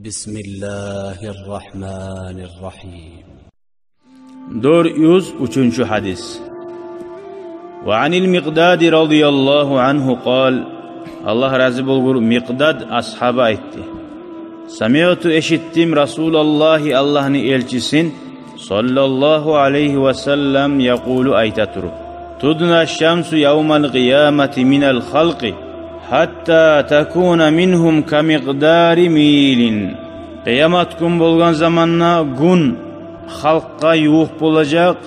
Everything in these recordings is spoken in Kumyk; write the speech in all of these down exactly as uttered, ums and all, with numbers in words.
بسم الله الرحمن الرحيم. Дёрт юз уьчюнчю гьадис. وعن المقداد رضي الله عنه قال, Аллагь рази болгъур, Микъдад асгьаба айтды: سمعت, эшитдим, رسول الله, Аллагьны элчисин, صلى الله عليه وسلم, يقول, айта туруп: تدنى الشمس يوم القيامة من الخلق حتى تكون منهم كمقدار ميل. Къыямат гюн болгъан заманда гюн халкъгъа ювукъ болажакъ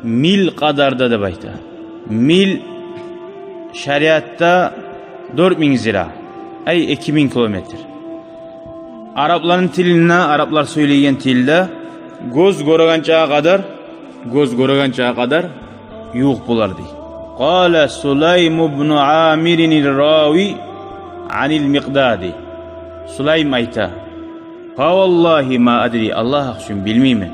мил къадарда деп айта. Мил шариатда дёрт минг зира, ай, эки минг километр. Арапланы тилинде, араплар сёйлейген тилде, гёз гёрегенчеге къадар, гёз гёрегенчеге къадар ювукъ болар дей. قال سليم بن عامر الراوي عن المقداد. Сулайм айта: فوالله ما أدري, Аллагь гьакъ учун билмеймен.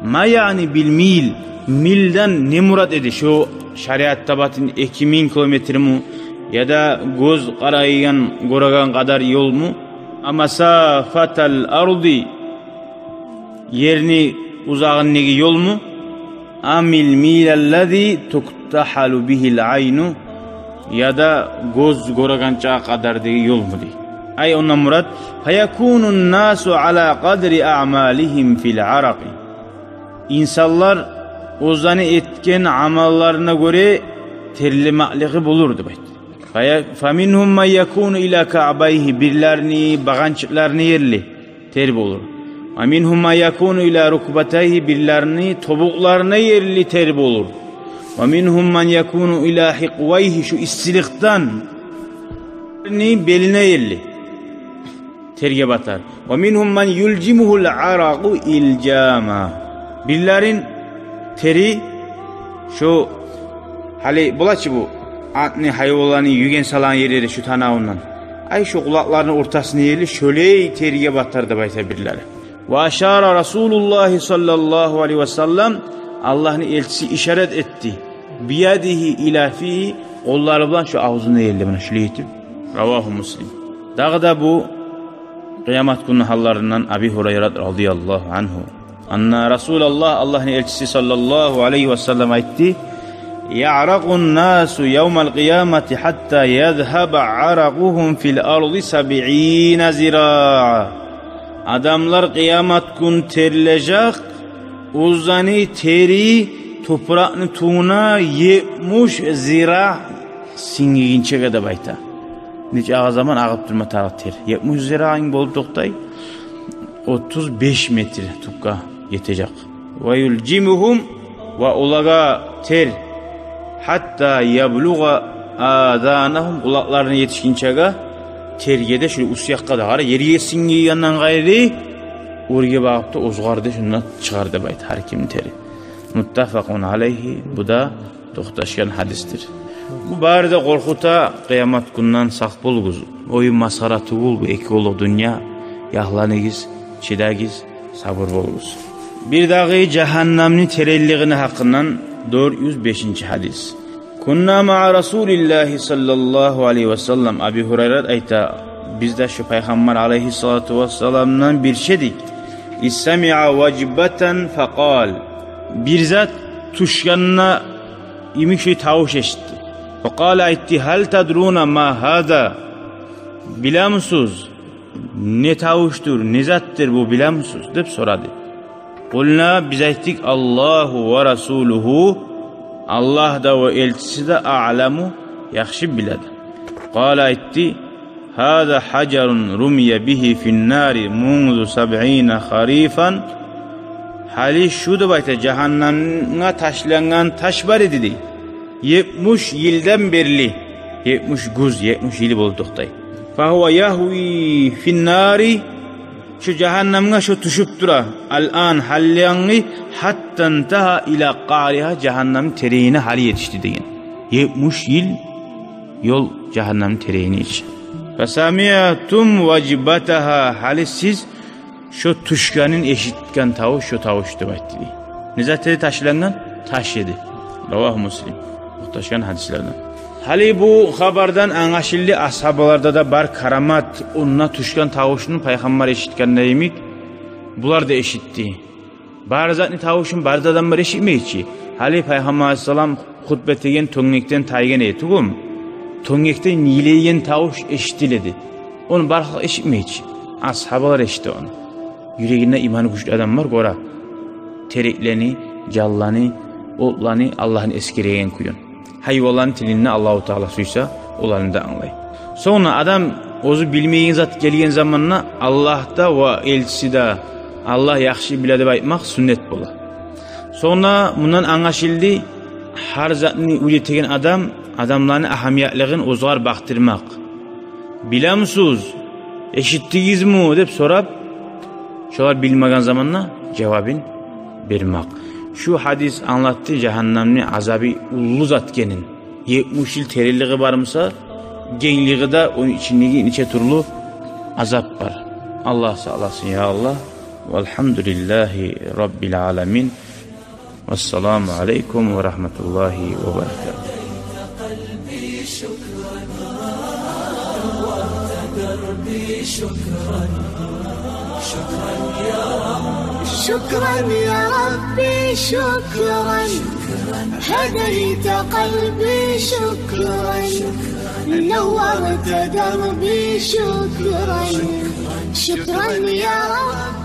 ما يعني بالميل, милден не мурат эди? Шо шариатда батын эки минг километрму, яда гёз къарайгъан, гёреген къадар ёлму? أمسافة الأرض, ерни узагъындагъы ёлму? أم الميل الذي تكتحل به العين, яда гёз гёрегенчеге къадардагъы ёлму дей. Ай, ондан мурат: فيكون الناس على قدر أعمالهم في العرق. Инсанлар оьзлени этген амалларына гёре терлемеклиги болур деп айтды. فمنهم من يكون إلى كعبيه, бирлерини багъанчыкъларына ерли тер болур. ومنهم من يكون إلى ركبتيه, бирлерини тобукъларына ерли тер болур. ومنهم من يكون إلى حقويه, шу иссиликден белине ерли терге батар. ومنهم من يلجمه العرق إلجاما. Бирлерин тери шу, гьали бола чы бу атны, гьайванланы юген салагъан ерлери шу танавундан, ай, шу къулакъларыны ортасына ерли шолай терге батар деп айта бирлери. وأشار رسول الله صلى الله عليه وسلم, Аллагьны элчиси ишарат этди, بيده إلى فيه, къоллары булан шу авзуна ерли, муна шулай этип. رواه مسلم. Дагъы да бу къыямат гюнню гьалларындан Аби Гьурайрат رضي الله عنه, أن رسول الله, Аллагьны элчиси صلى الله عليه وسلم айтды: يعرق الناس يوم القيامة حتى يذهب عرقهم في الأرض سبعين ذراعا. Адамлар къыямат гюн терлежек, оьзлени тери топуракъны тюбюне етмиш зира сингигинчеге деп айта. Нече агъа заман агъып турма тарыкъ тер. Етмиш зира инг болуп токътай, отуз беш метр тюпге етежек. ويلجمهم, ва олагъа тер, حتى يبلغ آذانهم, къулакъларына етишгинчеге терге де, шулай уьст якъгъа да къара, ерге сингигенден къайры, оьрге багъып да озгъар да, шундан чыгъар деп айта гьар кимни тери. متفق عليه, бу да токъташгъан гьадисдир. Бу бары да къоркъута, къыямат гюнден сакъ болугъуз. Оюн масхара тюгюл бу эки гюнлюк дюнья, якъланыгъыз, чыдагъыз, сабур болугъуз. Бирдагъы жагьаннамны теренлигини гьакъындан дёрт юз бешинчи гьадис. كنا مع رسول الله صلى الله عليه وسلم, Аби Гьурайрат айта, биз де шу Пайхаммар алайгьиссалату вассаламдан бирче эдик. إذ سمع وجبة فقال. Бир зат тюшгенде йимик шулай тавуш эшитди. فقال, айтды: هل تدرون ما هذا؟ Билемисиз, не тавушдур, не затдыр бу, билемисиз? Деп сорады. قلنا, биз айтдыкъ: الله ورسوله, Аллагь да ва элчиси де أعلم, яхшы биледи. قال, айтды: هذا حجر رمي به في النار منذ سبعين خريفا. Гьали шу деп айта, жагьаннамгъа ташлангъан таш бар эди дей. Етмиш йылдан берли, етмиш гюз, етмиш йыл болуп токътай. فهو يهوي في النار, шу жагьаннамгъа шу тюшюп тура. الآن, гьалиги, حتى انتهى إلى قعرها, жагьаннамны теренине гьали етишди деген. Етмиш йыл ёл жагьаннамны теренине иш. فسمعتم وجبتها, гьали сиз шо тюшгенин эшитген тавуш, шо тавуш деп айтды дей. Не зат эди ташлангъан? Таш эди. رواه مسلم. Токъташгъан гьадислерден. Гьали бу хабардан англашылды, асгьабаларда да бар карамат, онда тюшген тавушну пайхаммар эшитгенде йимик, булар да эшитди. Бар затны тавушун бар да адамлар эшитмей чи. Гьали пайхаммар алайгьиссалам хутба этеген тёнгекден тайгъан эди тюгюлмю? Тёнгекден йылайгъан тавуш эшитиледи. Ону бар халкъ эшитмей чи. Асгьабалар эшитди ону. Юрегинде иманы гючлю адамлар гёре тереклени, жанланы, отланы, Аллагьны эсгереген кююн. Гьайванланы тилин де Аллагьу Таала сюйсе, оланы да англай. Сонг адам оьзю билмейген зат гелген заманда Аллагь да ва элчиси де Аллагь яхшы биле деп айтмакъ сюннет бола. Сонг мундан англашылды, гьар затны уьйретеген адам адамланы агьамиятлыгъын оьзюгер бакъдырмакъ. Билемисиз, эшитдигизми деп сорап, шолар билмеген заманда жавабын бермек. Шу гьадис англатды жагьаннамны азабы уллу зат экенин. Етмиш йыл теренлиги бар буса, генглиги де, ону ичиндеги нече тюрлю азап бар. Аллагь сакъласын, я Аллагь. Валгьамдулиллагьи раббил аламин. Вассаламу алайкум ва рагьматуллагьи ва баракатугь. شكرا يا ربي، شكرا. هديت قلبي، شكرا. نورت دربي، شكرا. شكرا يا رب.